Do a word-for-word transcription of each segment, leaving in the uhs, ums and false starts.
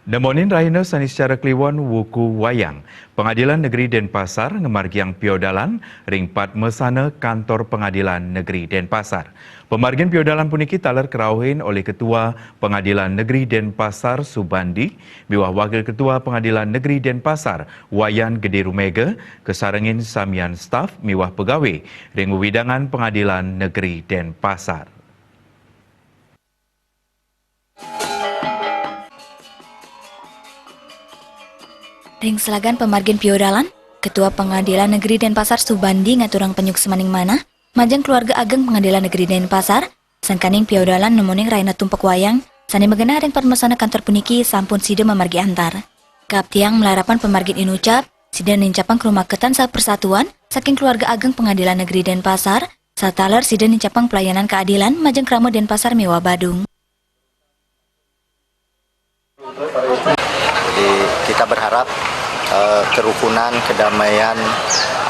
Nemonin rahina saniscara kliwon wuku wayang, Pangadilan Negeri Denpasar ngamargiang piodalan ring padmasana Kantor Pangadilan Negeri Denpasar. Pamargin piodalan puniki taler karauhin olih Ketua Pangadilan Negeri Denpasar Subandi miwah Wakil Ketua Pangadilan Negeri Denpasar Wayan Gede Rumega, kasarengin samian staf miwah pegawe ring wewidangan Pangadilan Negeri Denpasar. Ring selagan pamargin piodalan, Ketua Pangadilan Negeri Denpasar Subandi ngaturang panyuksmaning manah majeng keluarga ageng Pangadilan Negeri Denpasar, sangkaning piodalan nemoning rahina tumpek wayang sane magenah ring padmasana kantor puniki sampun sida mamargi antar. Kaaptiang malarapan pamargin inucap, sida nincapang karumaketan saha persatuan saking keluarga ageng Pangadilan Negeri Denpasar, sataler sida nincapang pelayanan kaadilan majeng krama Denpasar miwah Badung. Jadi, kita berharap, eh, kerukunan, kedamaian,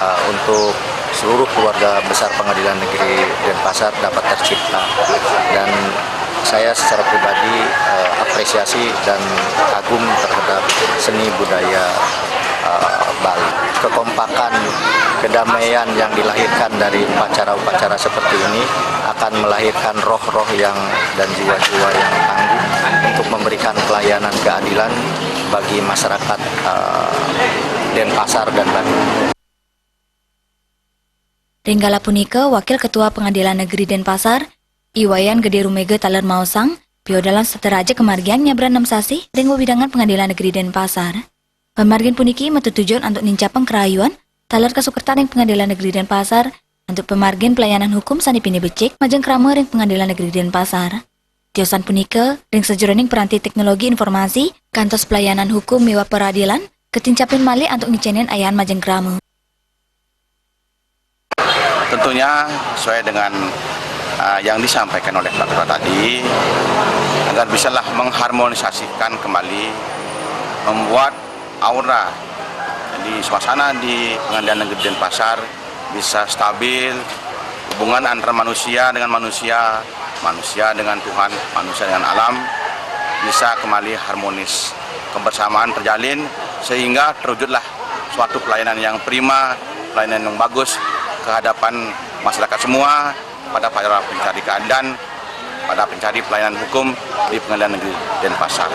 eh, untuk seluruh keluarga besar Pengadilan Negeri Denpasar dapat tercipta. Dan saya secara pribadi, eh, apresiasi dan kagum terhadap seni budaya, eh, Bali. Kekompakan, kedamaian yang dilahirkan dari upacara-upacara seperti ini akan melahirkan roh-roh yang, dan jiwa-jiwa yang tangguh untuk memberikan pelayanan keadilan bagi masyarakat, eh, Denpasar dan Badung. Ring kala punika, Wakil Ketua Pengadilan Negeri Denpasar, I Wayan Gede Rumega taler maosang, piodalan setata raja kamargiang nyabran nem sasih ring wewidangan Pengadilan Negeri Denpasar. Pamargin puniki matetujon antuk nincapang karayuan taler kasukertan ring Pengadilan Negeri Denpasar antuk pamargin pelayanan hukum sane pinih becik majeng krama ring Pengadilan Negeri Denpasar. Tiosan punika, ring sajeroning piranti teknologi informasi, kantos pelayanan hukum miwah peradilan katincapin malih antuk ngicenin ayaan majeng krama. Tentunya sesuai dengan, uh, yang disampaikan oleh Pak Ketua tadi, agar bisalah mengharmonisasikan kembali, membuat aura di suasana di Pengadilan Negeri Denpasar bisa stabil, hubungan antar manusia dengan manusia, manusia dengan Tuhan, manusia dengan alam, bisa kembali harmonis. Kebersamaan terjalin sehingga terwujudlah suatu pelayanan yang prima, pelayanan yang bagus ke hadapan masyarakat semua, pada para pencari keadilan, pada pencari pelayanan hukum di Pengadilan Negeri Denpasar.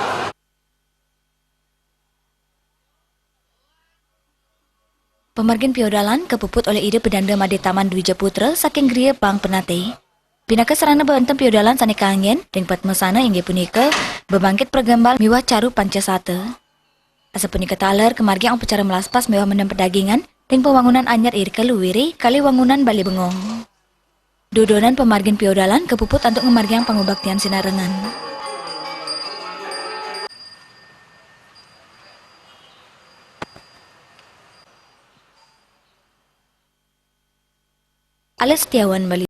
Pamargin piodalan kapuput olih Ida Pedanda Made Taman Dwija Putra saking griya Bank Penatih. Pinaka sarana baentem piodalan sane kanggen ring padmasana inggih punika bebangkit pergembal miwah caru Pancasata. Asapunika taler kamargiang upacara melaspas miwah mendem pedagingan ring pawangunan anyar irika luwiri kalih wangunan Bale Bengong. Dudonan pamargin piodalan kapuput antuk ngamargiang pangubaktian sinarengan. Alis Setiawan, Bali.